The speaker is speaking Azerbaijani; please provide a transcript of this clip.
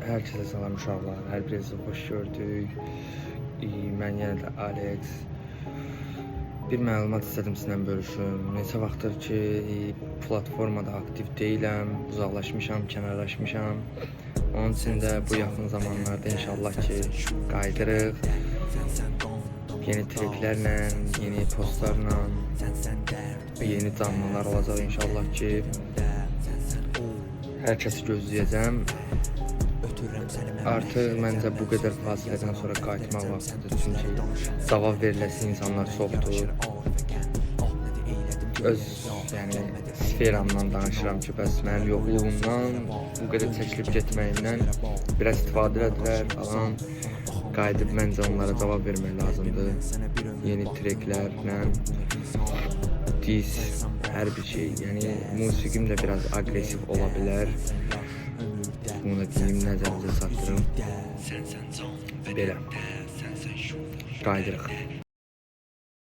Hər kəsə salam uşaqlar. Hər birinizi xoş gördük. Mən yenə də Alex. Bir məlumat istədim sizinlə bölüşüm. Neçə vaxtdır ki, platformada aktiv deyiləm, uzaqlaşmışam, kənarlaşmışam. Onun üçün də bu yaxın zamanlarda inşallah ki, qayıdırıq. Yeni treklərlə, yeni postlarla, yeni canlılar olacaq inşallah ki. Hər kəsi gözləyəcəm. Artıq məncə bu qədər fasilədən sonra qayıtmaq vaxtıdır. Çünki cavab veriləsi insanlar çoxdur. Öz, yəni sferamdan danışıram ki, bəs mənim yoxluğumdan, bu qədər çəkilib getməyimdən biraz istifadə elədilər falan. Qayıdıb məncə onlara cavab vermək lazımdır. Yeni treklərlə, diss, hər bir şey. Yəni musiqim də biraz aqressiv ola bilər. Bunu da deyim, nəzərinizə çatdırım. Belə. Qayıdırıq.